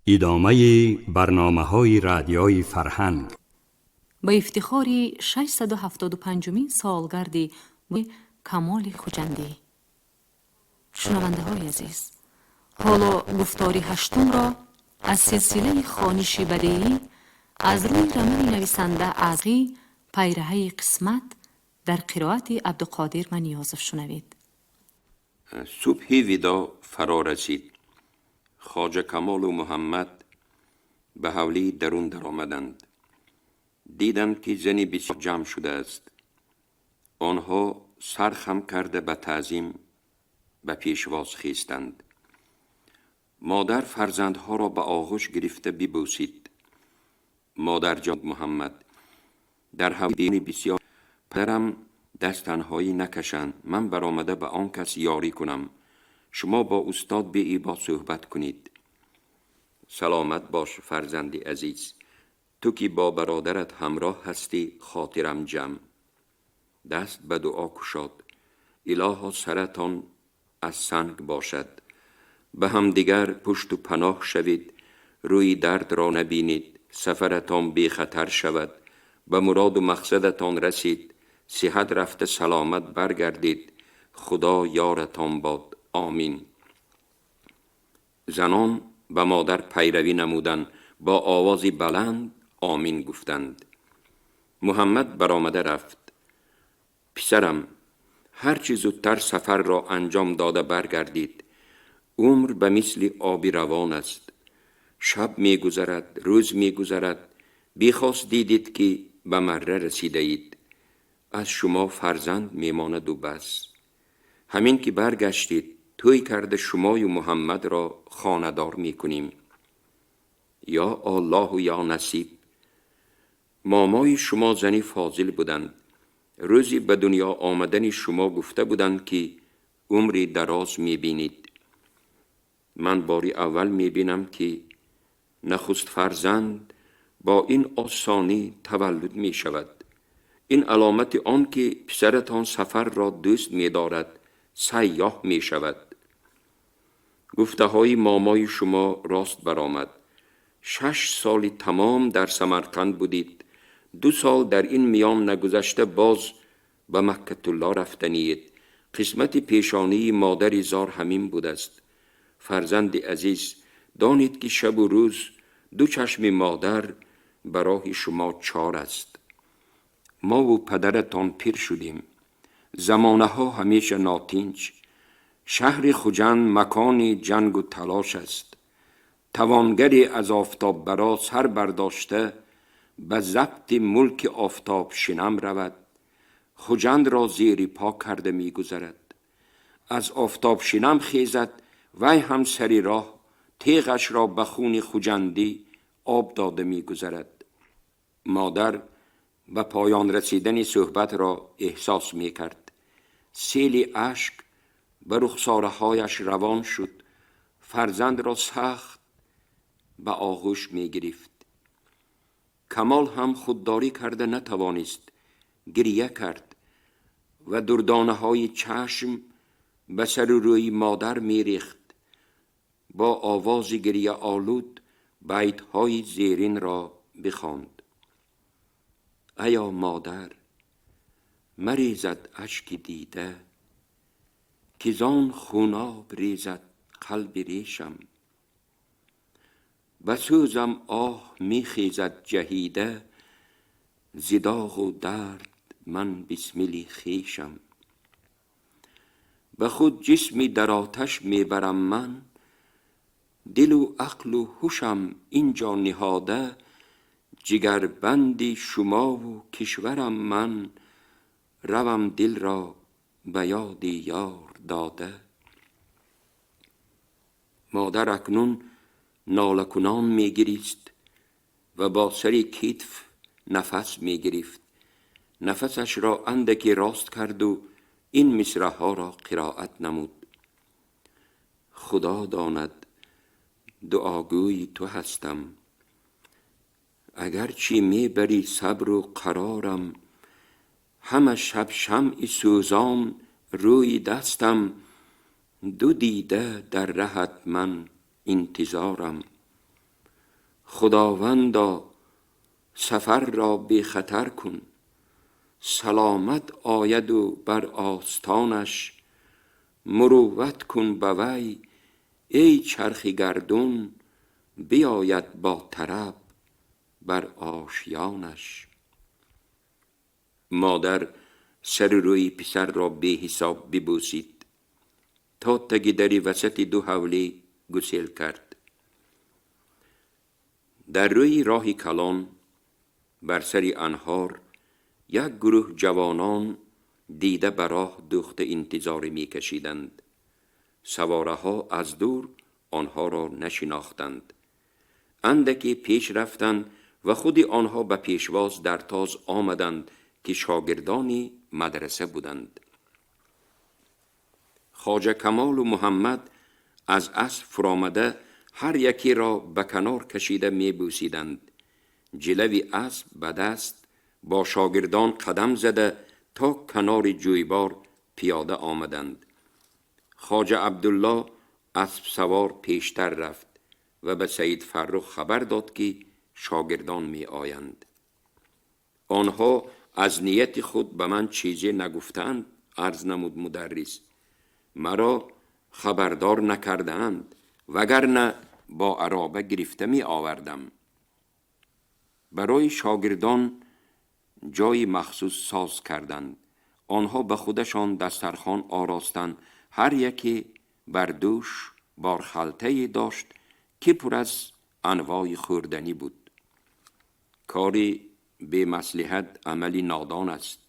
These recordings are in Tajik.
Идомаи барномаҳои Радиои Фарҳанг. Ба ифтихори 675-умин солгарди Камоли Хуҷандӣ. Шунавандаҳои азиз, ҳоло гуфтори ҳаштумро аз силсилаи хониши бадеӣ аз рӯи романи нависанда Азғӣ «Пайраҳаи қисмат» дар қироати Абдуқодир Маниёзов шунавед. Субҳи видоъ фаро расид. Хоҷа Камолу Муҳаммад ба ҳавлии дарун даромаданд. Диданд, ки зани бисёр ҷамъ шудааст. Онҳо сар хам карда, ба таъзим ба пешвоз хестанд. Модар фарзандҳоро ба оғӯш гирифта бибӯсид. Модарҷон, Муҳаммад дар ҳавлии бисёр падарам даст танҳоӣ накашанд. Ман баромада ба он кас ёрӣ кунам, шумо бо устод беибо суҳбат кунед. Саломат бош, фарзанди азиз. Ту ки бо бародарат ҳамроҳ ҳастӣ, хотирам ҷамъ. Даст ба дуо кушод. Илоҳо, саратон аз санг бошад, ба ҳамдигар пушту паноҳ шавед, рӯи дардро набинед, сафаратон бехатар шавад, ба муроду мақсадатон расид, сиҳат рафта саломат баргардед. Худо ёратон бод, омин. Занон ба модар пайравӣ намуданд, бо овози баланд омин гуфтанд. Муҳаммад баромада рафт. Писарам, ҳарчи зудтар сафарро анҷом дода баргардид. Умр ба мисли оби равон аст. Шаб мегузарад, рӯз мегузарад, бехост дидед, ки ба марра расидаед. Аз шумо фарзанд мемонаду бас. Ҳамин ки баргаштед, тӯй карда шумою Муҳаммадро хонадор мекунем. Ё Аллоҳу ё насиб. Момои шумо зани фозил буданд. Рӯзи ба дунё омадани шумо гуфта буданд, ки умри дароз мебинед. Ман бори аввал мебинам, ки нахуст фарзанд бо ин осонӣ таваллуд мешавад. Ин аломати он ки писаратон сафарро дӯст медорад, сайёҳ мешавад. Гуфтаҳои момои шумо рост баромад. 6 соли тамом дар Самарқанд будид. 2 сол дар ин миён нагузашта, боз ба Маккатулло рафтаниед. Қисмати пешонии модари зор ҳамин будааст. Фарзанди азиз, донед, ки шабу рӯз ду чашми модар ба роҳи шумо чор аст. Мову падаратон пир шудем. Замонаҳо ҳамеша нотинҷ. Шаҳри Хуҷанд макони ҷангу талош аст. Тавонгаре аз офтоб баро сар бардошта ба забти мулки Офтобшинам равад, Хуҷандро зери по карда мегузарад. Аз Офтобшинам хезад, вай ҳам сари роҳ теғашро ба хуни хуҷандӣ об дода мегузарад. Модар ба поён расидани суҳбатро эҳсос мекард. Сели ашк ба рухсораҳояш равон шуд. Фарзандро сахт ба оғӯш мегирифт. Камол ҳам худдорӣ карда натавонист, гирия кард ва дурдонаҳои чашм ба сару рӯи модар мерехт. Бо овози гирияолуд байтҳои зеринро бихонд: Аё модар, марезад ашки дида, ки зон хуноб резад қалби решам. Ба сӯзам оҳ мехезад ҷаҳида, зи доғу дард ман бисмили хешам. Ба худ ҷисми дар оташ мебарам ман, дилу ақлу ҳушам ин ҷо ниҳода. Ҷигарбанди шумову кишварам ман, равам дилро ба ёди ёр дода. Модар акнун нолакунон мегирист ва бо сари китф нафас мегирифт. Нафасашро андаке рост карду ин мисраҳоро қироат намуд: Худо донад, дуогӯи ту ҳастам, агарчи мебарӣ сабру қарорам. Ҳама шаб шамъи сӯзон рӯи дастам, ду дида дар раҳат ман интизорам. Худовандо, сафар ро бехатар кун, саломат ояд ва бар остонаш, мурувват кун ба вай, эй чархи гардун, биёяд бо тараб бар ошёнаш. Модар сару рӯи писарро беҳисоб бибӯсид, то таги дари васати ду ҳавлӣ гусел кард. Дар рӯи роҳи калон бар сари анҳор як гурӯҳ ҷавонон дида ба роҳ дӯхта интизорӣ мекашиданд. Савораҳо аз дур онҳоро нашинохтанд. Андаке пеш рафтанд ва худи онҳо ба пешвоз дар тоз омаданд, ки шогирдони мадраса буданд. Хоҷа Камолу Муҳаммад аз асп фуромада, ҳар якеро ба канор кашида мебӯсиданд. Ҷилави асп ба даст бо шогирдон қадам зада то канори ҷӯйбор пиёда омаданд. Хоҷа Абдулло аспсавор пештар рафт ва ба Саид Фаррух хабар дод, ки шогирдон меоянд. Онҳо аз нияти худ ба ман чизе нагуфтаанд, арз намуд мударрис. Маро хабардор накардаанд, вагарна бо ароба гирифта меовардам. Барои шогирдон ҷои махсус соз карданд. Онҳо ба худашон дастархон оростанд. Ҳар яке бар дӯш борхалтае дошт, ки пур аз анвои хӯрданӣ буд. Кори бемаслиҳат амали нодон аст,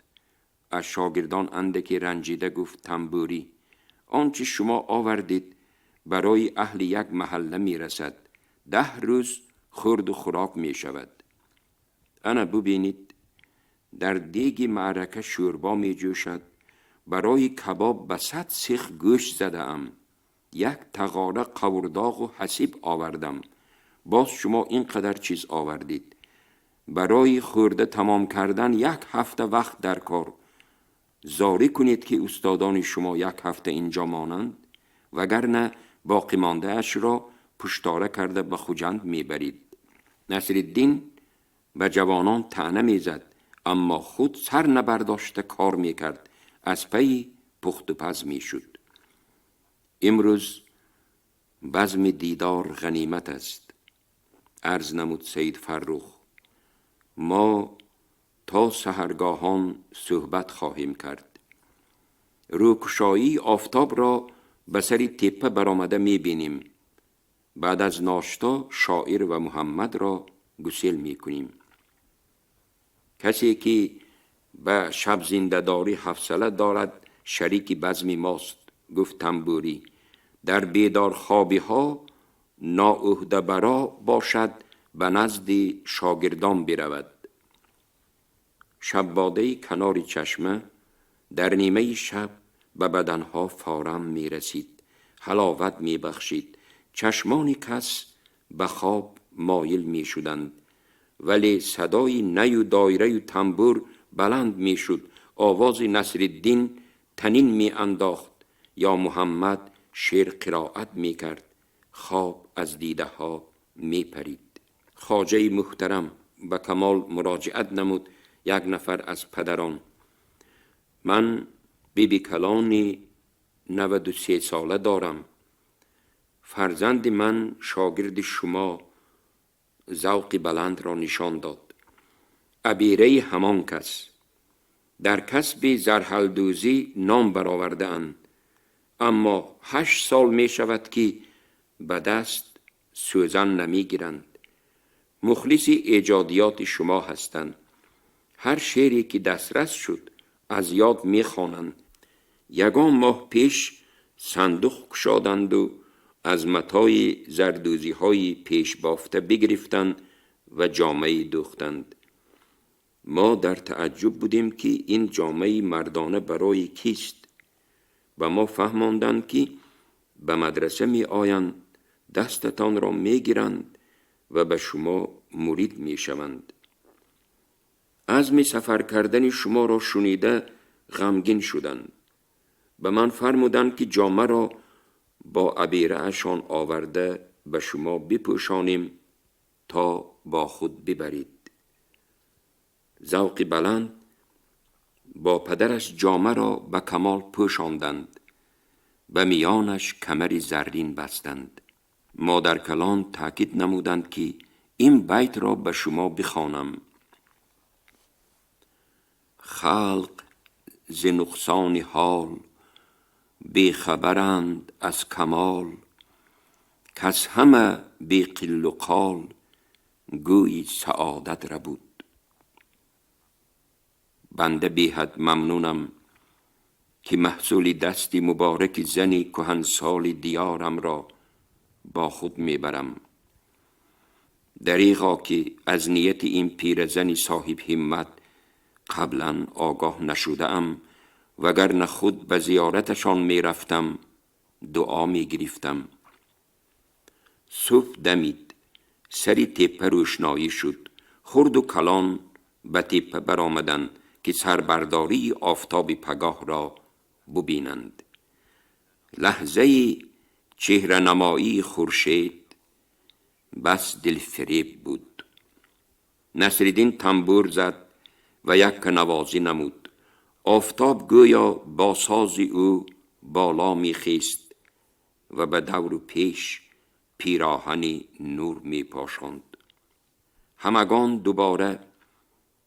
аз шогирдон андаке ранҷида гуфт Тамбурӣ. Он чи шумо овардед, барои аҳли як маҳалла мерасад, 10 рӯз хӯрду хӯрок мешавад. Ана бубинед, дар деги маърака шӯрбо меҷӯшад, барои кабоб ба 100 сех гӯшт задаам, як тағора қавурдоғу ҳасиб овардам. Боз шумо ин қадар чиз овардед. Барои хӯрда тамом кардан як ҳафта вақт дар кор. Зорӣ кунед, ки устодони шумо як ҳафта инҷо монанд, вагарна боқимондаашро пуштора карда ба Хуҷанд мебарид. Насриддин ба ҷавонон таъна мезад, аммо худ сар набардошта кор мекард, аз пайи пухтупаз мешуд. Имрӯз базми дидор ғанимат аст, арз намуд Саид Фаррух. Мо то саҳаргоҳон суҳбат хоҳем кард. Рӯкушоии офтобро ба сари теппа баромада мебинем. Баъд аз ношто шоир ва Муҳаммадро гусел мекунем. Касе ки ба шабзиндадорӣ ҳавсала дорад, шарики базми мост, гуфт Тамбурӣ. Дар бедорхобиҳо ноӯҳдабаро бошад, ба назди шогирдон биравад. Шаббодаи канори чашма дар нимаи шаб ба баданҳо форам мерасид, ҳаловат мебахшид. Чашмони кас ба хоб моил мешуданд, вале садои наю доираю тамбур баланд мешуд. Овози Насриддин танин меандохт ё Муҳаммад шеър қироат мекард. Хоб аз дидаҳо мепарид. Хоҷаи муҳтарам, ба Камол муроҷиат намуд як нафар аз падарон, ман биби калони 93 сола дорам. Фарзанди ман, шогирди шумо, завқи баландро нишон дод. Абираи ҳамон кас дар касби зарҳалдӯзӣ ном баровардаанд, аммо 8 сол мешавад, ки ба даст сӯзан намегиранд. Мухлиси эҷодиёти шумо ҳастанд. Ҳар шеъре ки дастрас шуд, аз ёд мехонанд. Ягон моҳ пеш сандуқ кушоданду аз матои зардӯзиҳои пешбофта бигирифтанд ва ҷомае дӯхтанд. Мо дар тааҷҷуб будем, ки ин ҷомаи мардона барои кист. Ба мо фаҳмонданд, ки ба мадраса меоянд, дастатонро мегиранд ва ба шумо мурид мешаванд. Азми сафар кардани шуморо шунида ғамгин шуданд. Ба ман фармуданд, ки ҷомаро бо абираашон оварда ба шумо бипӯшонем. تا با خود ببرید. ذوق بلند با پدرش جامه را به کمال پوشاندند، به میانش کمر زرین بستند. مادرکلان تاکید نمودند که این بیت را به شما بخوانم: خلق ز نقصان حال بی خبرند از کمال، کس همه بی قیل و قال گویی سعادت ربود. بنده بی حد ممنونم که محصول دست مبارک زنی کهنسال دیارم را با خود میبرم. دریغا که از نیت این پیرزن صاحب همت قبلا آگاه نشده ام، وگرنه خود به زیارتشان میرفتم، دعا میگرفتم. صبح دمید، سری تپه روشنایی شد. خرد و کلان به تپه برآمدند که سربرداری آفتاب پگاه را ببینند. لحظه چهره نمایی خورشید بس دلفریب بود. نصرالدین تنبور زد و یک نوازی نمود. آفتاب گویا با ساز او بالا میخیست و به دور و پیش پیراهن نور میپاشاند. همگان دوباره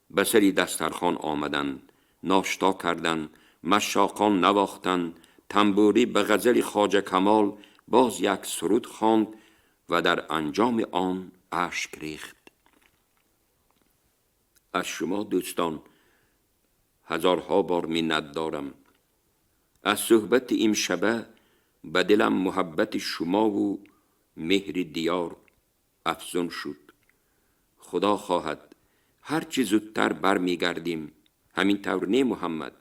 به سر دسترخوان آمدند، ناشتا کردند، مشاقان نواختند. تنبوری به غزل خواجه کمال باز یک سرود خواند و در انجام آن اشک ریخت. از شما دوستان هزارها بار منت دارم. از صحبت این شبه به دلم محبت شما و مهر دیار افزون شد. خدا خواهد هرچی زودتر برمیگردیم. همین طور نه محمد؟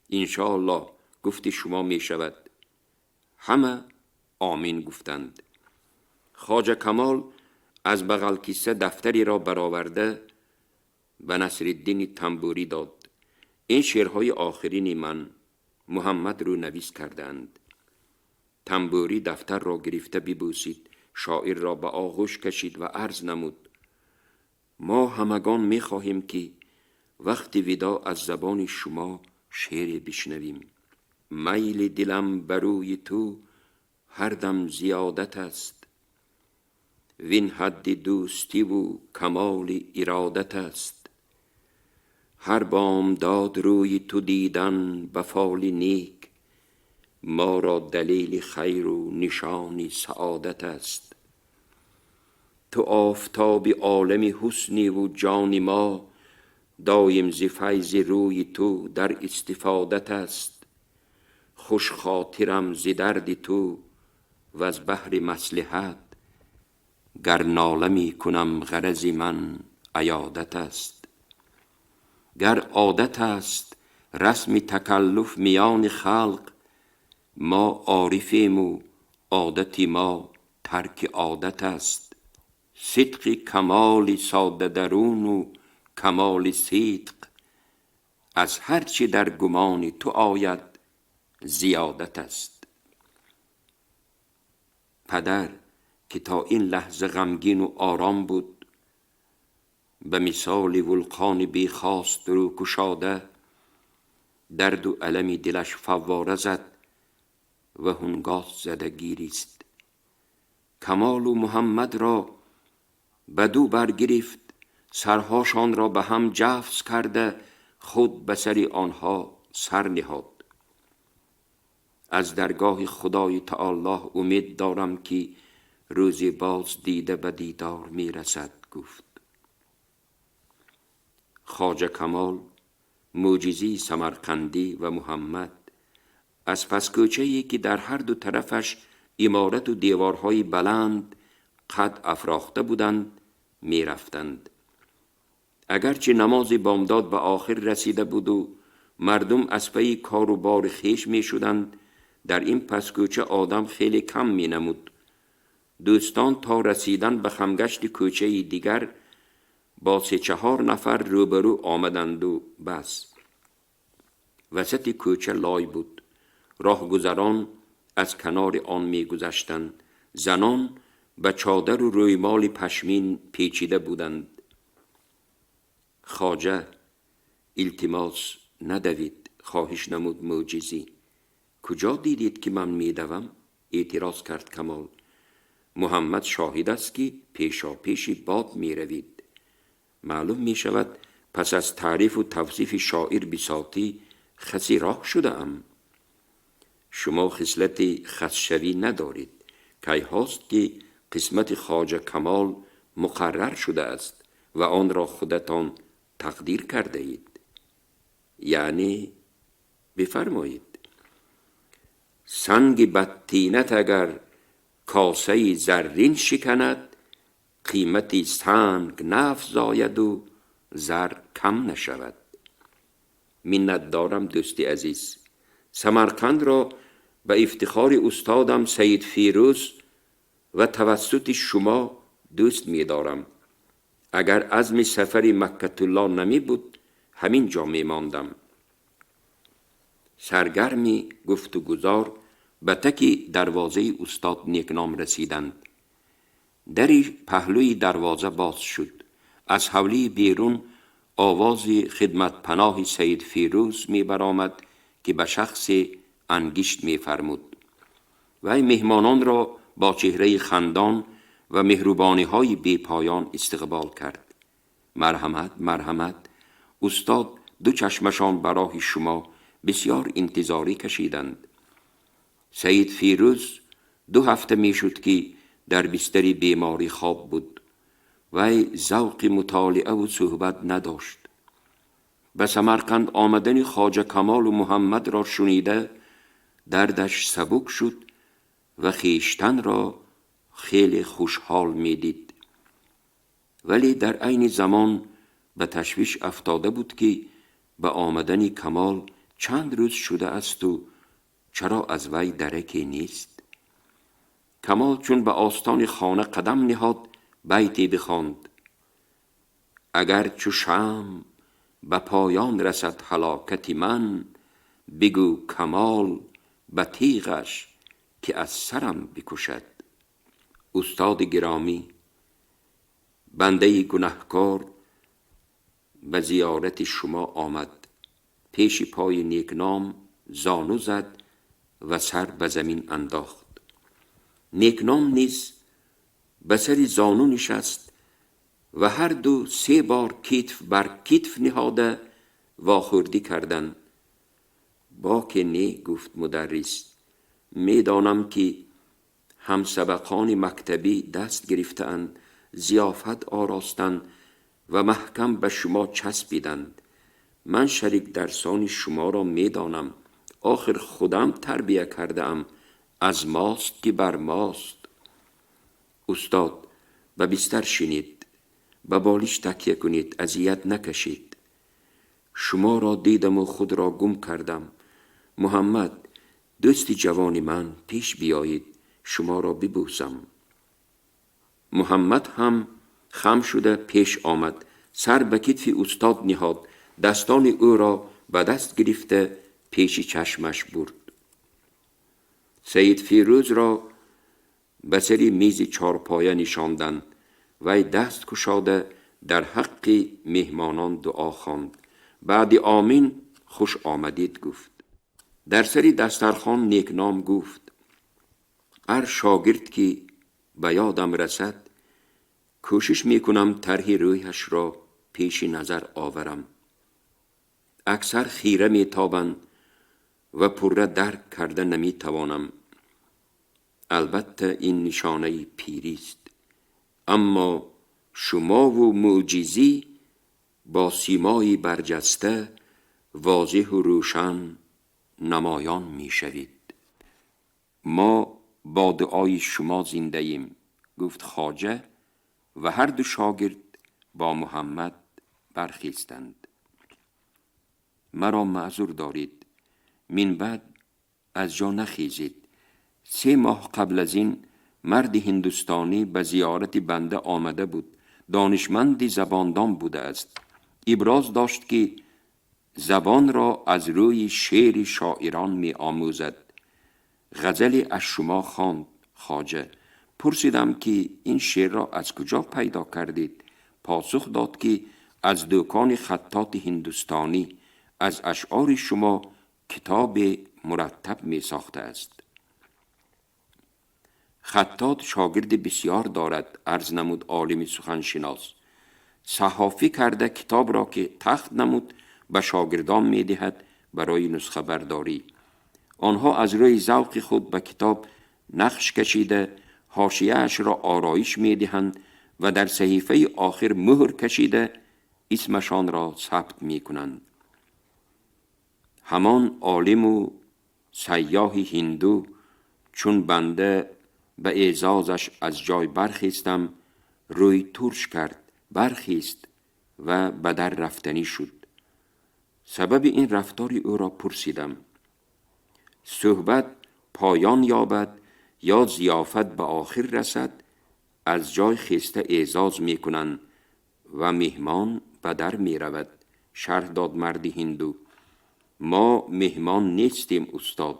انشاءالله گفت شما می شود. همه آمین گفتند. خواجه کمال از بغل کیسه دفتری را برآورده به نصرالدین تنبوری داد. این شعرهای آخرین من محمد رو نویس کردند. تنبوری دفتر را گرفته ببوسید، شاعر را به آغوش کشید و عرض نمود: ما همگان می خواهیم که وقت وداع از زبان شما شعر بشنویم. میل دلم بروی تو هر دم زیادت است، وین حد دوستی و کمال ارادت است. هر بامداد روی تو دیدن به فال نیک، ما را دلیل خیر و نشان سعادت است. تو آفتاب عالم حسنی و جان ما، دایم ز فیض روی تو در استفادت است. خوش خاطرم ز درد تو و از بهر مصلحت، گر ناله می کنم غرض من عیادت است. گر عادت است رسم تکلف میان خلق، ما عارفیم و عادت ما ترک عادت است. صدق کمال ساده درون و کمال صدق، از هر چه در گمان تو آید زیادت است. پدر که تا این لحظه غمگین و آرام بود، به مثال ولقان بیخواست رو کشاده، درد و الم دلش فواره زد و هنگاز زده گیریست. کمال و محمد را بدو برگرفت، سرهاشان را به هم جفس کرده خود به سر آنها سر نهاد. از درگاه خدای تعالی امید دارم که روزی باز دیده به دیدار می رسد، گفت. خواجه کمال، معجزی سمرقندی و محمد از پس کوچه‌ای که در هر دو طرفش عمارت و دیوارهای بلند قد افراخته بودند می رفتند. اگرچه نماز بامداد به آخر رسیده بود و مردم از پی کار و بار خویش می شدند، در این پس کوچه آدم خیلی کم می نمود. دوستان تا رسیدن به خمگشت کوچه دیگر با 3-4 نفر روبرو آمدند و بس. وسط کوچه لای بود. راهگذران از کنار آن می گذشتند. زنان به چادر و رویمال پشمین پیچیده بودند. خواجه التماس ندوید، خواهش نمود معجزی. کجا دیدید که من میدوم؟ اعتراض کرد کمال. محمد شاهد است که پیشاپیش باد میروید. معلوم می شود پس از تعریف و توصیف شاعر بساطی خسی راه شده ام. شما خصلت خسشوی ندارید. کی هاست که قسمت خواجه کمال مقرر شده است و آن را خودتان تقدیر کرده اید. یعنی بفرمایید. سنگ بدطینت اگر کاسه زرین شکند، قیمت سنگ نفزاید و زر کم نشود. منت دارم دوستی عزیز. سمرقند را به افتخار استادم سید فیروز و توسط شما دوست می دارم. اگر عزم سفر مکة الله نمی بود همین جا می ماندم. سرگرمی گفت و گذار به تک دروازه استاد نیکنام رسیدند. دری پهلوی دروازه باز شد. از حولی بیرون آواز خدمت پناه سید فیروز می برآمد که به شخص انگشت می فرمود. وی مهمانان را با چهره خندان و مهربانی های بی پایان استقبال کرد. مرحمت، مرحمت، استاد دو چشمشان برای شما بسیار انتظاری کشیدند. سید فیروز 2 هفته می شد که در بستر بیماری خواب بود. وی ذوق مطالعه و صحبت نداشت. به سمرقند آمدن خواجه کمال و محمد را شنیده دردش سبک شد و خویشتن را خیلی خوشحال می دید. ولی در عین زمان به تشویش افتاده بود که به آمدن کمال چند روز شده است و چرا از وی درکی نیست. کمال چون به آستان خانه قدم نهاد بیتی بخواند: اگر چو شمع به پایان رسد هلاکت من، بگو کمال به تیغش که از سرم بکشد. استاد گرامی، بنده گنهکار به زیارت شما آمد. پیش پای نیکنام زانو زد و سر به زمین انداخت. نیکنام نیز به سر زانو نشست و هر دو 3 بار کتف بر کتف نهاده واخوردی کردند. باک نه، گفت مدرس، میدانم که همسبقان مکتبی دست گرفتند، ضیافت آراستند و محکم به شما چسبیدند. من شریک درسان شما را میدانم، آخر خودم تربیه کرده ام، از ماست که بر ماست. استاد، به بستر شینید، به بالش تکیه کنید، اذیت نکشید. شما را دیدم و خود را گم کردم. محمد، دوست جوان من، پیش بیایید، شما را ببوسم. محمد هم خم شده پیش آمد، سر به کتف استاد نهاد، دستان او را به دست گرفته پیش چشمش برد. سید فیروز را به سر میز چارپایه نشاندند. وی دست کشاده در حق مهمانان دعا خواند. بعد آمین خوش آمدید گفت. در سر دسترخوان نیکنام گفت: هر شاگرد که به یادم رسد کوشش میکنم طرح رویش را پیش نظر آورم. اکثر خیره میتابند و پره درک کرده نمیتوانم. البته این نشانه پیری است، اما شما و معجزی با سیمای برجسته واضح و روشن نمایان میشوید. ما با دعای شما زنده ایم، گفت خواجه و هر دو شاگرد با محمد برخیستند. مرا معذور دارید، من بعد از جا نخیزید. 3 ماه قبل از این مرد هندوستانی به زیارت بنده آمده بود. دانشمند زباندان بوده است. ابراز داشت که زبان را از روی شعر شاعران می آموزد. غزل از شما خواند خواجه. Пурсидам ки ин шеърро аз куҷо пайдо кардед. Посух дод ки аз дӯкони хаттоти ҳиндустонӣ аз ашъори шумо китобе мураттаб месохтааст. Хаттот шогирди бисёр дорад, арз намуд олими суханшинос. Саҳофӣ карда китобро ки тахт намуд, ба шогирдон медиҳад барои нусхабардорӣ. Онҳо аз рӯи завқи худ ба китоб нақш кашида, ҳошияашро ороиш медиҳанд ва дар саҳифаи охир муҳр кашида исмашонро сабт мекунанд. Ҳамон олиму сайёҳи ҳинду чун банда ба эъзозаш аз ҷой бархестам, рӯй турш кард, бархест ва ба дар рафтанӣ шуд. Сабаби ин рафтори ӯро пурсидам. Суҳбат поён ёбад ё зиёфат ба охир расад, аз ҷой хеста эъзоз мекунанд ва меҳмон ба дар меравад, шарҳ дод марди ҳинду. Мо меҳмон нестем, устод,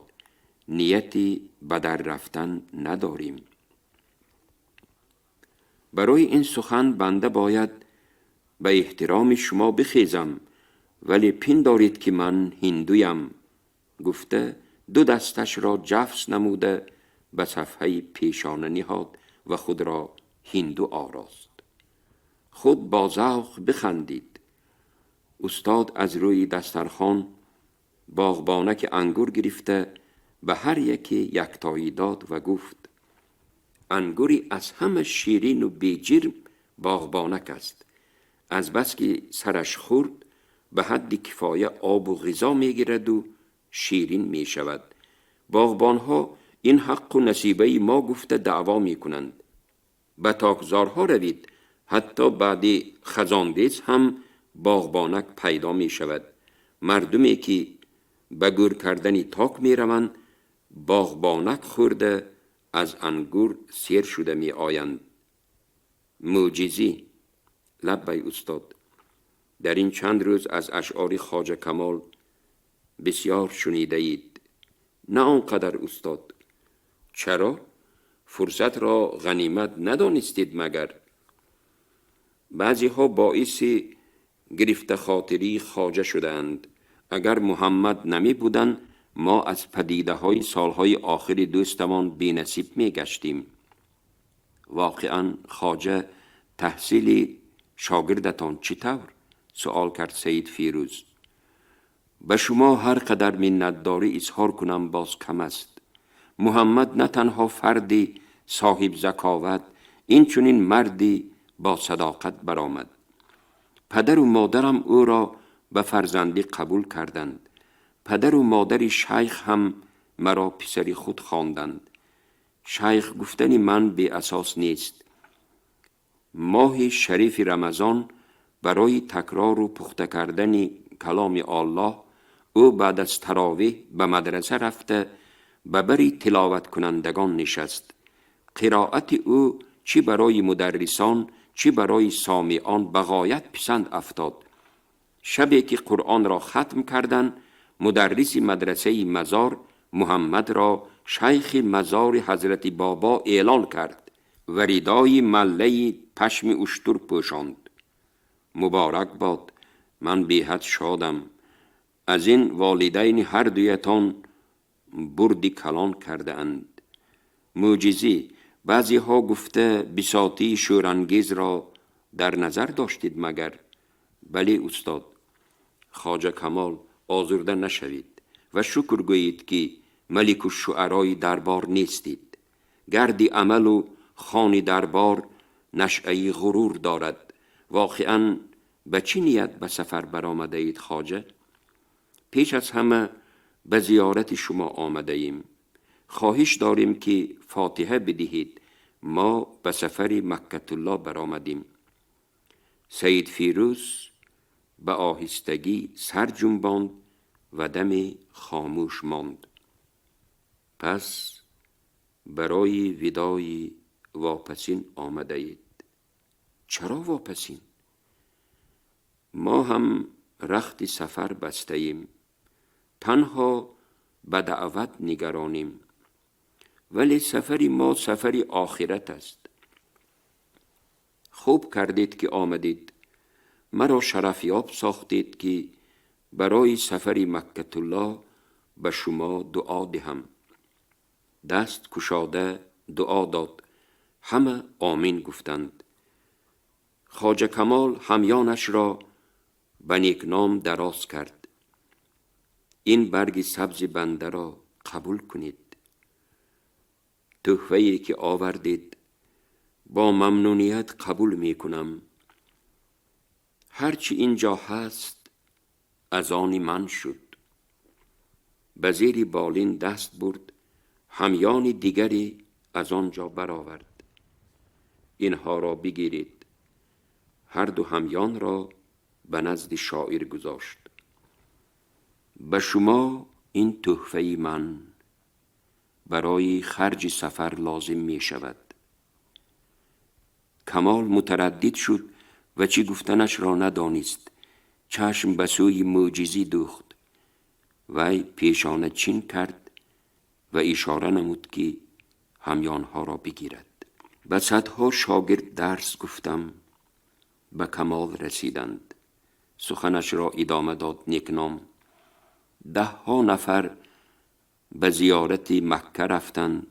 нияти ба дар рафтан надорем. Барои ин сухан банда бояд ба эҳтироми шумо бихезам, вале пиндоред ки ман ҳиндуям, гуфта ду дасташро ҷафс намуда ба сафҳаи пешона ниҳод ва худро ҳинду орост. Худ бо завқ бихандид. Устод аз рӯи дастархон боғбонаки ангур гирифта ба ҳар яке яктоӣ дод ва гуфт: ангури аз ҳама ширину беҷирм боғбонак аст. Аз бас ки сараш хурд, ба ҳадди кифоя обу ғизо мегираду ширин мешавад. Боғбонҳо ин ҳаққу насибаи мо гуфта даъво мекунанд. Ба токзорҳо равид, ҳатто баъди хазондез ҳам боғбонак пайдо мешавад. Мардуме ки ба гӯр кардани ток мераванд, боғбонак хӯрда аз ангур сер шуда меоянд. Мӯъҷизӣ. Лаббай, устод. Дар ин чанд рӯз аз ашъори Хоҷа Камол бисёр шунидаед. На он қадар, устод. Чаро? Фурсатро ғанимат надонистед магар? Баъзеҳо боиси гирифтахотирии хоҷа шудаанд. Агар Муҳаммад намебуданд, мо аз падидаҳои солҳои охири дӯстамон бенасиб мегаштем. Воқеан, хоҷа, таҳсили шогирдатон чӣ тавр? Суол кард Саид Фирӯз. Ба шумо ҳар қадар миннатдорӣ изҳор кунам, боз кам аст. Муҳаммад на танҳо фарди соҳибзаковат, инчунин марди бо садоқат баромад. Падару модарам ӯро ба фарзандӣ қабул карданд. Падару модари шайх ҳам маро писари худ хонданд. Шайх гуфтани ман беасос нест. Моҳи шарифи Рамазон барои такрору пухта кардани каломи Оллоҳ ӯ баъд аз таровеҳ ба мадраса рафта ба бари тиловаткунандагон нишаст. Қироати ӯ чӣ барои мударрисон, чӣ барои сомеъон ба ғоят писанд афтод. Шабе ки Қуръонро хатм карданд, мударриси мадрасаи мазор Муҳаммадро шайхи мазори ҳазрати Бобо эълон кард ва ридои маллаи пашми уштур пӯшонд. Муборак бод, ман беҳад шодам. Аз ин волидайни ҳар дуятон бурди калон кардаанд. Мӯъҷизӣ, баъзеҳо гуфта бисотии шӯрангезро дар назар доштед магар? Бале, устод. Хоҷа Камол, озурда нашавед ва шукр гӯед ки маликушшуарои дарбор нестед. Гарди амалу хони дарбор нашъаи ғурур дорад. Воқеан, ба чӣ ният ба сафар баромадаед, хоҷа? Пеш аз ҳама ба зиёрати шумо омадаем. Хоҳиш дорем ки фотиҳа бидиҳед. Мо ба сафари Маккатулло баромадем. Саид Фирӯз ба оҳистагӣ сар ҷунбонд ва даме хомӯш монд. Пас барои видои вопасин омадаед. Чаро вопасин? Мо ҳам рахти сафар бастаем. Танҳо ба даъват нигаронем. ولی سفری ما سفری آخرت است. خوب کردید که آمدید، مرا شرفیاب ساختید که برای سفر مکة الله به شما دعا دهم. دست کشاده دعا داد. همه آمین گفتند. خواجه کمال همیانش را به نیکنام دراز کرد. این برگ سبز بنده را قبول کنید. تحفه‌ای که آوردید با ممنونیت قبول می کنم. هرچی اینجا هست از آن من شد. به زیر بالین دست برد، همیان دیگری از آنجا برآورد. اینها را بگیرید. هر دو همیان را به نزد شاعر گذاشت. به شما این تحفه من برای خرج سفر لازم می شود. کمال متردد شد و چی گفتنش را ندانست. چشم به سوی معجزی دوخت. وی پیشانه چین کرد و اشاره نمود که همیانها را بگیرد. به صدها شاگرد درس گفتم، به کمال رسیدند. سخنش را ادامه داد نیکنام. ده ها نفر به زیارت مکه رفتند.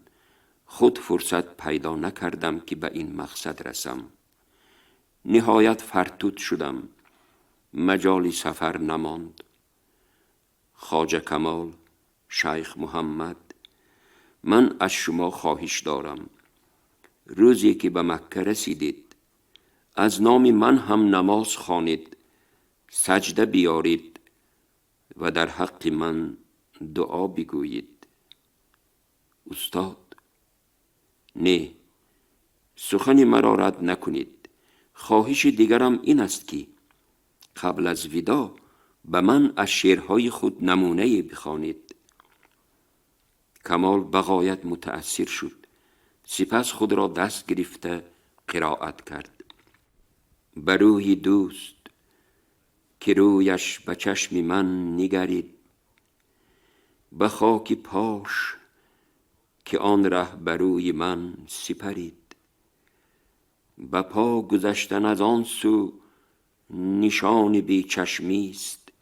خود فرصت پیدا نکردم که به این مقصد رسم. نهایت فرتوت شدم. مجال سفر نماند. خواجه کمال، شیخ محمد، من از شما خواهش دارم روزی که به مکه رسیدید از نام من هم نماز خوانید، سجده بیارید و در حق من دعا بگویید. استاد، نه، سخن مرا رد نکنید. خواهش دیگرم این است که قبل از وداع به من از شعرهای خود نمونه بخوانید. کمال بغایت متأثر شد. سپس خود را دست گرفته قرائت کرد. به روی دوست که رویش به چشم من نگرید، به خاک پاش که آن ره بر روی من سپرید. به پا گذشتن از آن سو نشان بی چشمی است،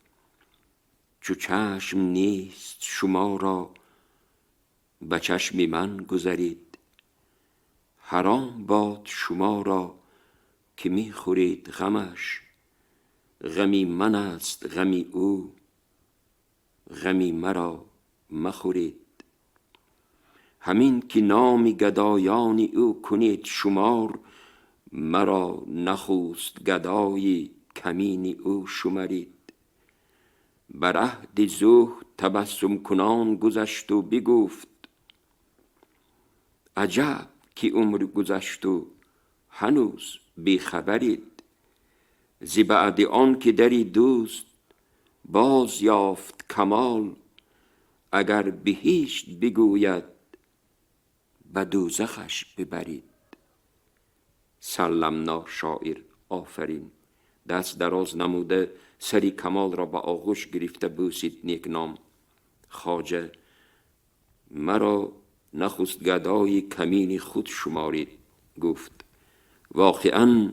چو چشم نیست شما را به چشم من گذرید. حرام باد شما را که می خورید غمش، غمی من است غمی او، غمی مرا مخورید. همین که نام گدایان او کنید شمار، مرا نخست گدای کمین او شمرید. بر عهد زهد تبسم کنان گذشت و بگفت، عجب که عمر گذشت و هنوز بی خبرید. ز بعد آن که دری دوست باز یافت کمال، اگر بهشت بگوید به دوزخش ببرید. سلمنا شاعر، آفرین. دست دراز نموده سری کمال را به آغوش گرفته بوسید نیکنام. خواجه، مرا نخست گدای کمین خود شمارید. گفت واقعا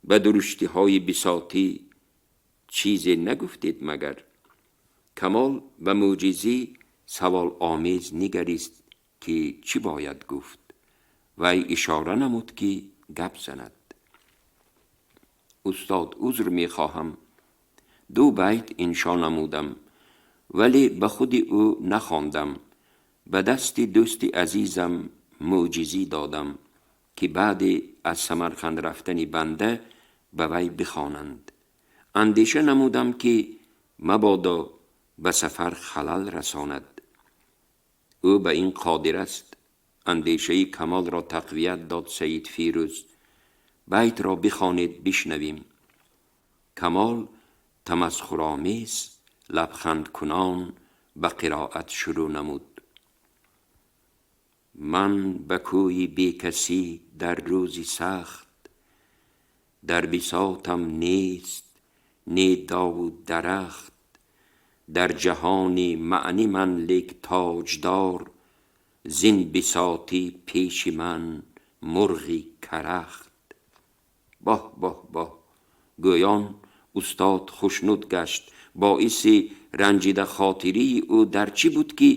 به درشتی های بساطی چیزی نگفتید مگر؟ کمال به معجزی سوال آمیز نگریست که چی باید گفت. وی اشاره نمود که گپ زند. استاد، عذر می خواهم. 2 بیت انشا نمودم ولی به خود او نخواندم. به دست دوست عزیزم معجزی دادم که بعد از سمرقند رفتن بنده به وی بخوانند. اندیشه نمودم که مبادا به سفر خلل رساند. او به این قادر است. اندیشه کمال را تقویت داد سید فیروز. بیت را بخوانید بشنویم. کمال تمسخرآمیز لبخند کنان به قرائت شروع نمود. من به کوی بی کسی در روزی سخت، در بساطم نیست نی داو درخت. در جهان معنی من لیک تاجدار، Зин бисоти пеши ман мурғи карахт. Боҳ, боҳ, боҳ, гӯён устод хушнуд гашт. Боиси ранҷида хотирии ӯ дар чӣ буд, ки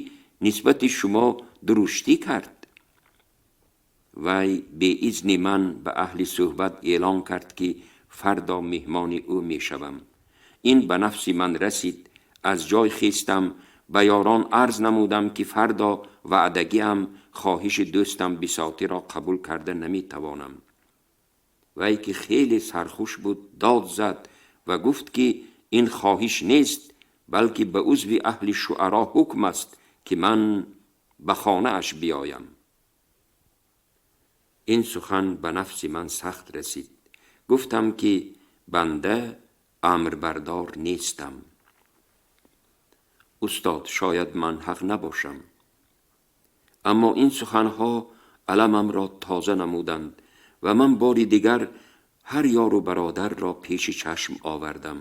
нисбати шумо дуруштӣ кард? Вай беизни ман ба аҳли суҳбат эълон кард, ки фардо меҳмони ӯ мешавам. Ин ба нафси ман расид. Аз ҷой хестам, ба ёрон арз намудам, ки фардо ваъдагиам, хоҳиши дӯстам Бисотиро қабул карда наметавонам. Вай, ки хеле сархуш буд, дод зад ва гуфт, ки ин хоҳиш нест, балки ба узви аҳли шуаро ҳукм аст, ки ман ба хонааш биёям. Ин сухан ба нафси ман сахт расид. Гуфтам, ки банда амрбардор нестам. Устод, шояд ман ҳақ набошам, аммо ин суханҳо аламамро тоза намуданд ва ман бори дигар ҳар ёру бародарро пеши чашм овардам.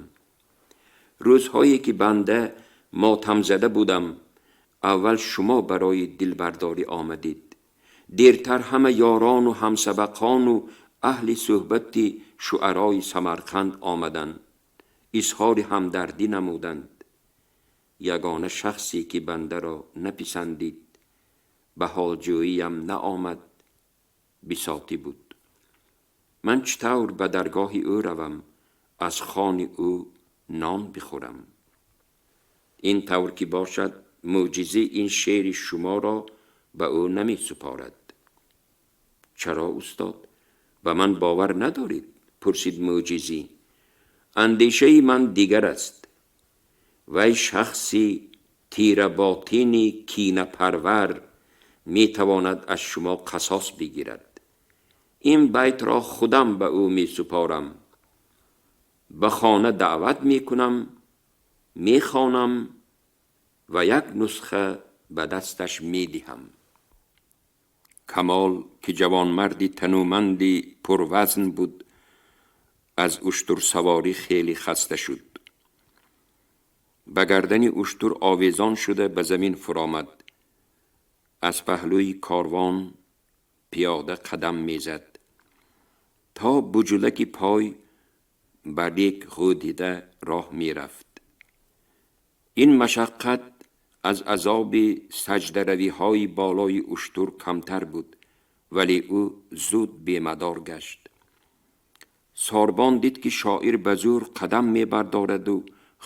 Рӯзҳое ки банда мотамзада будам, аввал шумо барои дилбардорӣ омадед. Дертар ҳама ёрону ҳамсабақону аҳли суҳбати шуарои Самарқанд омаданд, изҳори ҳамдардӣ намуданд. Ягона шахсе, ки бандаро написандид, ба ҳолҷӯиям наомад, Бисотӣ буд. Ман чӣ тавр ба даргоҳи ӯ равам, аз хони ӯ нон бихӯрам? Ин тавр ки бошад, Мӯъҷизӣ ин шеъри шуморо ба ӯ намесупорад. Чаро, устод, ба ман бовар надоред? Пурсид Мӯъҷизӣ. Андешаи ман дигар аст. Вай шахси тиработини кинапарвар метавонад аз шумо қасос бигирад. Ин байтро худам ба ӯ месупорам, ба хона даъват мекунам, мехонам ва як нусха ба дасташ медиҳам. Камол, ки ҷавонмарди танӯманди пурвазн буд, аз уштурсаворӣ хеле хаста шуд. Ба гардани уштур овезон шуда, ба замин фуромад. Аз паҳлӯи корвон пиёда қадам мезад, то буҷулаки пой ба рег ғӯдида роҳ мерафт. Ин машаққат аз азоби саҷдаравиҳои болои уштур камтар буд, вале ӯ зуд бемадор гашт. Сорбон дид, ки шоир ба зӯр қадам мебардораду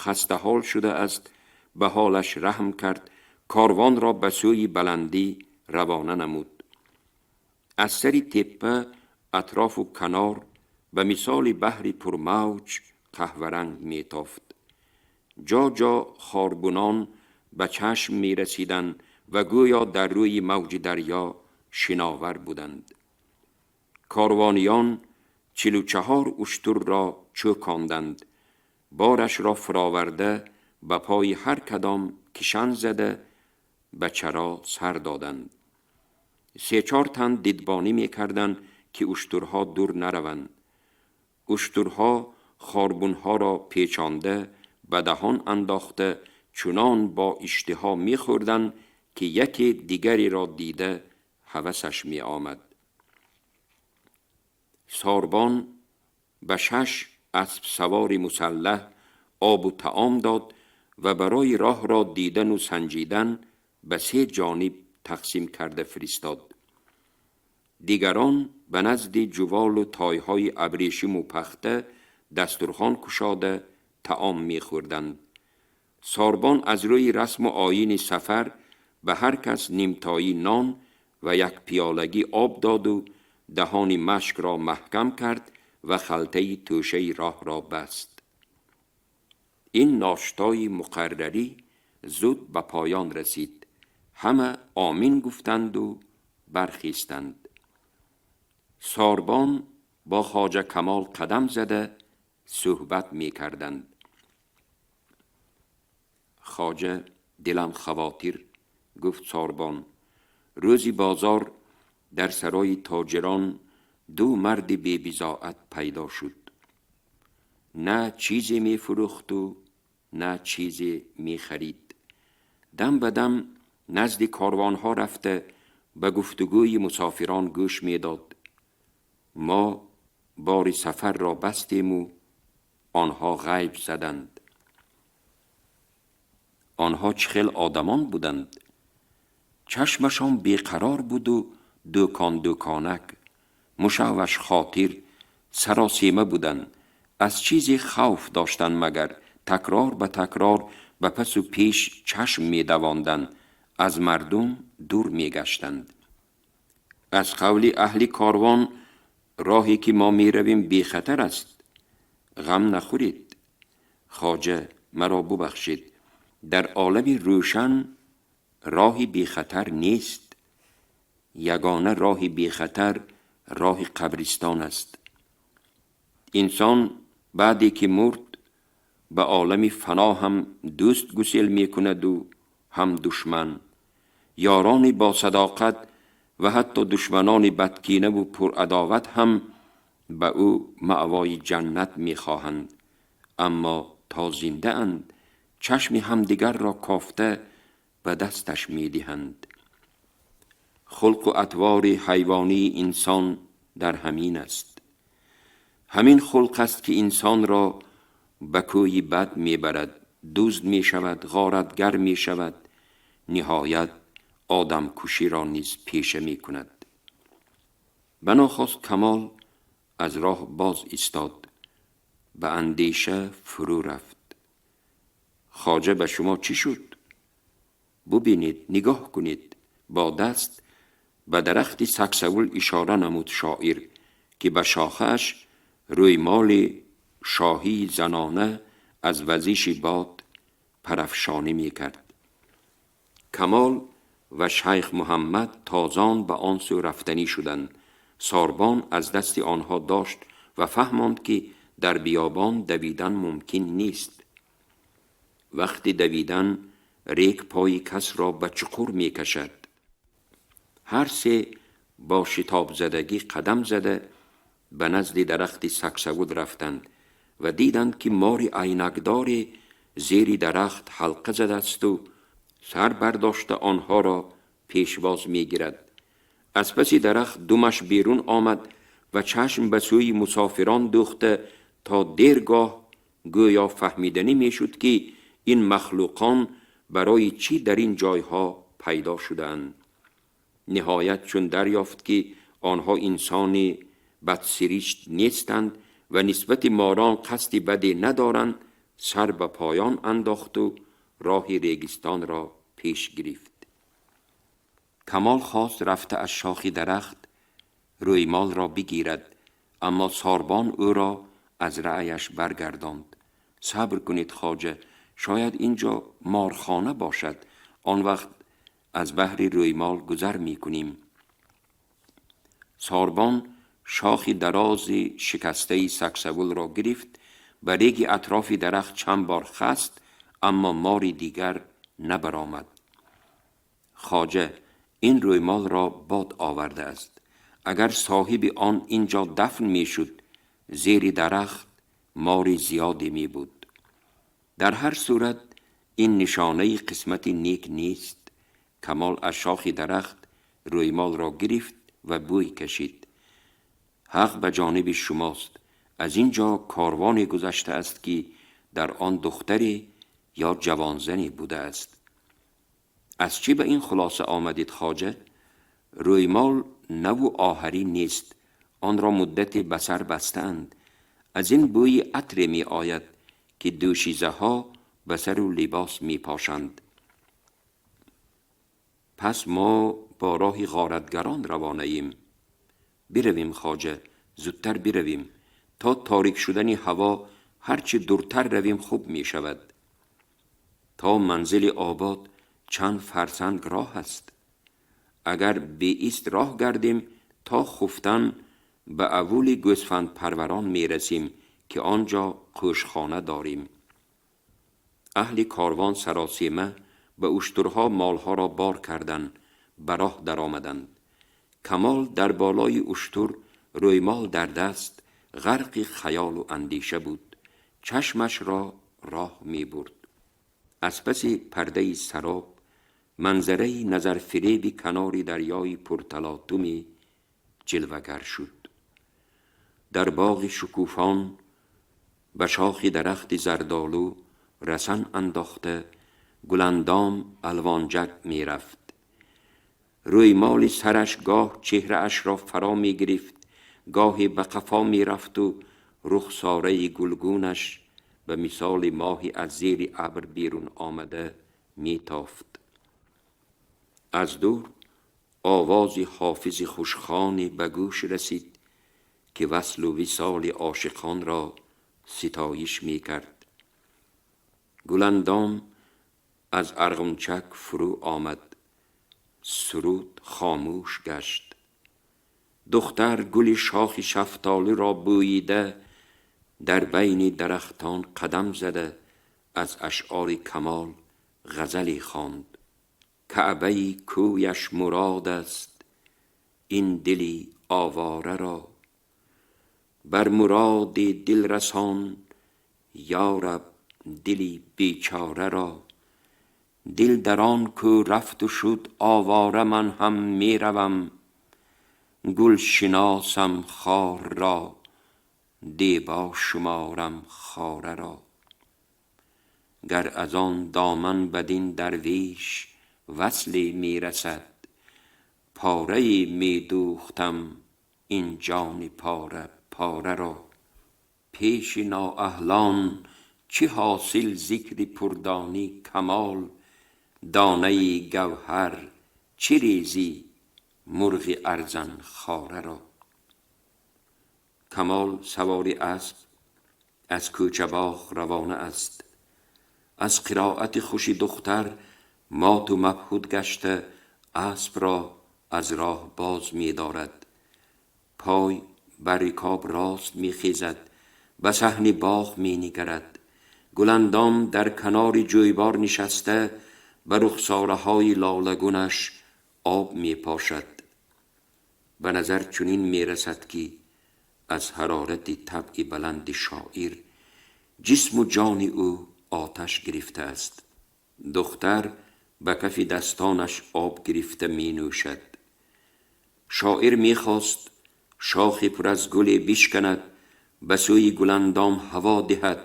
хастаҳол шудааст, ба ҳолаш раҳм кард, корвонро ба сӯи баландӣ равона намуд. Аз сари теппа атрофу канор ба мисоли баҳри пурмавҷ қаҳваранг метофт. Ҷо ҷо хорбунон ба чашм мерасиданд ва гӯё дар рӯи мавҷи дарё шиновар буданд. Корвониён 44 уштурро чӯконданд, борашро фуроварда, ба пои ҳар кадом кишан зада, ба чаро сар доданд. Се-чор тан дидбонӣ мекарданд, ки уштурҳо дур нараванд. Уштурҳо хорбунҳоро печонда, ба даҳон андохта, чунон бо иштиҳо мехӯрданд, ки яке дигареро дида ҳавасаш меомад. Сорбон ба шаш аспсавори мусаллаҳ обу таом дод ва барои роҳро дидану санҷидан ба се ҷониб тақсим карда фиристод. Дигарон ба назди ҷуволу тойҳои абрешиму пахта дастурхон кушода таом мехӯрданд. Сорбон аз рӯи расму оини сафар ба ҳар кас нимтоӣ нон ва як пиёлагӣ об доду даҳони машкро маҳкам кард ва халтаи тӯшаи роҳро баст. Ин ноштои муқаррарӣ зуд ба поён расид. Ҳама омин гуфтанду бархестанд. Сорбон бо Хоҷа Камол қадам зада суҳбат мекарданд. Хоҷа, дилам хавотир, гуфт сорбон. Рӯзи бозор дар сарои тоҷирон ду марди бебизоат пайдо шуд. На чизе мефурӯхту на чизе мехарид. Дам ба дам назди корвонҳо рафта, Ба гуфтугӯи мусофирон гӯш медод. Мо бори сафарро бастему онҳо ғайб заданд. Онҳо чӣ хел одамон буданд? Чашмашон беқарор буду дӯкон дӯконак, мушавваш хотир, саросема буданд. Аз чизе хавф доштанд магар, такрор ба такрор ба пасу пеш чашм медавонданд, аз мардум дур мегаштанд. Аз қавли аҳли корвон, роҳе ки мо меравем бехатар аст. Ғам нахӯред. Хоҷа, маро бубахшед, дар олами рӯшан роҳи бехатар нест. Ягона роҳи бехатар роҳи қабристон аст. Инсон баъде ки мурд, ба олами фано ҳам дӯст гусел мекунаду ҳам душман. Ёрони босадоқат ва ҳатто душманони бадкинаву пурадоват ҳам ба ӯ маъвои ҷаннат мехоҳанд, аммо то зиндаанд чашми ҳамдигарро кофта ба дасташ медиҳанд. Хулқу атвори ҳайвонии инсон дар ҳамин аст. Ҳамин хулқ аст, ки инсонро ба кӯи бад мебарад, дузд мешавад, ғоратгар мешавад, ниҳоят одамкуширо низ пеша мекунад. Банохост Камол аз роҳ боз истод, ба андеша фурӯ рафт. Хоҷа, ба шумо чӣ шуд? Бубинед, нигоҳ кунед. Бо даст ба дарахти саксавул ишора намуд шоир, ки ба шохааш рӯймоли шоҳии занона аз вазиши бод парафшонӣ мекард. Камол ва шайх Муҳаммад тозон ба он сӯ рафтанӣ шуданд. Сорбон аз дасти онҳо дошт ва фаҳмонд, ки дар биёбон давидан мумкин нест. Вақти давидан рег пои касро ба чуқур мекашад. Ҳар се бо шитобзадагӣ қадам зада ба назди дарахти саксавуд рафтанд ва диданд, ки мори айнакдоре зери дарахт ҳалқа задаасту сар бардошта онҳоро пешвоз мегирад. Аз паси дарахт думаш берун омад ва чашм ба сӯи мусофирон дӯхта то дергоҳ гӯё фаҳмиданӣ мешуд, ки ин махлуқон барои чӣ дар ин ҷойҳо пайдо шудаанд. Ниҳоят чун дарёфт, ки онҳо инсони бадсиришт нестанд ва нисбати морон қасди баде надоранд, сар ба поён андохту роҳи регистонро пеш гирифт. Камол хост рафта аз шохи дарахт рӯймолро бигирад, аммо сорбон ӯро аз раъяш баргардонд. Сабр кунед, хоҷа, шояд ин ҷо морхона бошад, он вақт аз баҳри рӯймол гузар мекунем. Сорбон шохи дарози шикастаи саксавулро гирифт, ба реги атрофи дарахт чанд бор хаст, аммо мори дигар набаромад. Хоҷа, ин рӯймолро бод овардааст. Агар соҳиби он ин ҷо дафн мешуд, зери дарахт мори зиёде мебуд. Дар ҳар сурат ин нишонаи қисмати нек нест. Камол аз шохи дарахт рӯймолро гирифт ва бӯй кашид. Ҳақ ба ҷониби шумост. Аз ин ҷо корвоне гузаштааст, ки дар он духтаре ё ҷавонзане будааст. Аз чӣ ба ин хулоса омадед, хоҷа? Рӯймол наву оҳарӣ нест, онро муддате ба сар бастаанд. Аз ин бӯи атре меояд, ки дӯшизаҳо ба сару либос мепошанд. Пас мо бо роҳи ғоратгарон равонаем. Биравем, хоҷа, зудтар биравем. То торик шудани ҳаво ҳарчи дуртар равем, хуб мешавад. То манзили обод чанд фарсанг роҳ аст. Агар беист роҳ гардем, то хуфтан ба авули гӯсфандпарварон мерасем, ки он ҷо қӯшхона дорем. Аҳли корвон саросема ба уштурҳо молҳоро бор кардан, ба роҳ даромаданд. Камол дар болои уштур, рӯймол дар даст, ғарқи хаёлу андеша буд. Чашмашро роҳ мебурд. Аз паси пардаи сароб Манзараи назарфиреби канори дарёи пурталотуме ҷилвагар шуд. Дар боғи шукуфон ба шохи дарахти зардолу расан андохта Гуландом алвонҷак мерафт. Рӯймоли сараш гоҳ чеҳраашро фаро мегирифт, гоҳе ба қафо мерафту рухсораи гулгунаш ба мисоли моҳи аз зери абр берун омада метофт. Аз дур овози ҳофизи хушхоне ба гӯш расид, ки васлу висоли ошиқонро ситоиш мекард. Гуландом аз арғунчак фурӯ омад. Суруд хомӯш гашт. Духтар гули шохи шафтолиро бӯида, дар байни дарахтон қадам зада, аз ашъори Камол ғазале хонд. Каъбаи кӯяш мурод аст ин дили овора ро, бар муроди дил расон, ё раб, дили бечора ро. Дил дар он кӯ рафту шуд овора, ман ҳам меравам. Гул шиносам хор ро, дебо шуморам хора ро. Гар аз он доман бадин дарвеш васле мерасад, порае медӯхтам ин ҷони пора пора ро. Пеши ноаҳлон чӣ ҳосил зикри пурдонӣ Камол, донаи гавҳар чӣ резӣ мурғи арзанхора ро. Камол савори асп аз кӯчабоғ равона аст. Аз қироати хуши духтар моту мабҳут гашта, аспро аз роҳ боз медорад. Пой бар рикоб рост мехезад, ба саҳни боғ менигарад. Гуландом дар канори ҷӯйбор нишаста, ба рухсораҳои лолагунаш об мепошад. Ба назар чунин мерасад, ки аз ҳарорати табъи баланди шоир ҷисму ҷони ӯ оташ гирифтааст. Духтар ба кафи дастонаш об гирифта менӯшад. Шоир мехост шохи пур аз гуле бишканад, ба сӯи Гуландом ҳаво диҳад.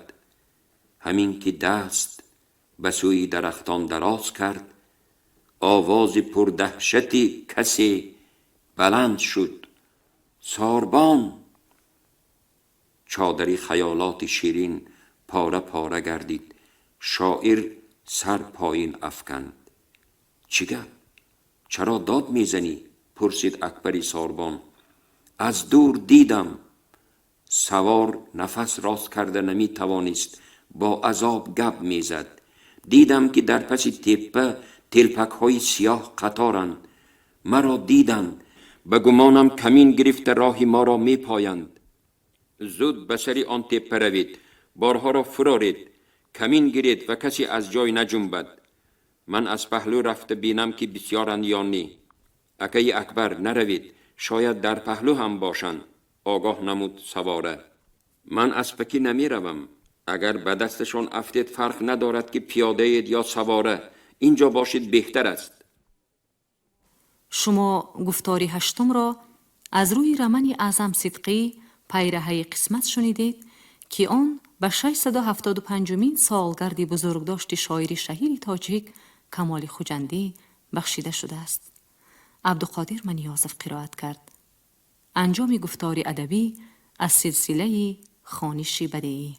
Ҳамин ки даст ба сӯи дарахтон дароз кард, овози пурдаҳшати касе баланд шуд: «Сорбон!» Чодари хаёлоти Ширин пора пора гардид. Шоир сар поин афканд. «Чӣ гап, чаро дод мезанӣ?» пурсид Акбари сорбон. «Аз дур дидам». Савор нафас рост карда наметавонист, бо азоб гап мезад. «Дидам, ки дар паси теппа телпакҳои сиёҳ қаторанд. Маро диданд. Ба гумонам, камин гирифта роҳи моро мепоянд. Зуд ба сари он теппа равед, борҳоро фуроред, камин гиред ва касе аз ҷой наҷунбад. Ман аз паҳлӯ рафта бинам, ки бисёранд ё не». «Акаи Акбар, наравед, шояд дар паҳлӯ ҳам бошанд», огоҳ намуд савора. «Ман аспакӣ намеравам. Агар ба дасташон афтед, фарқ надорад, ки пиёдаед ё савора. Инҷо бошед беҳтар аст». Шумо гуфтори ҳаштумро аз рӯи романи Аъзам Сидқӣ «Пайраҳаи қисмат» шунидед, ки он ба 675-умин солгарди бузургдошти шоири шаҳири тоҷик Камоли Хуҷандӣ бахшида шудааст. Абдуқодир Маниёзов қироат кард. Анҷоми гуфтори адабӣ аз силсилаи хониши бадеӣ.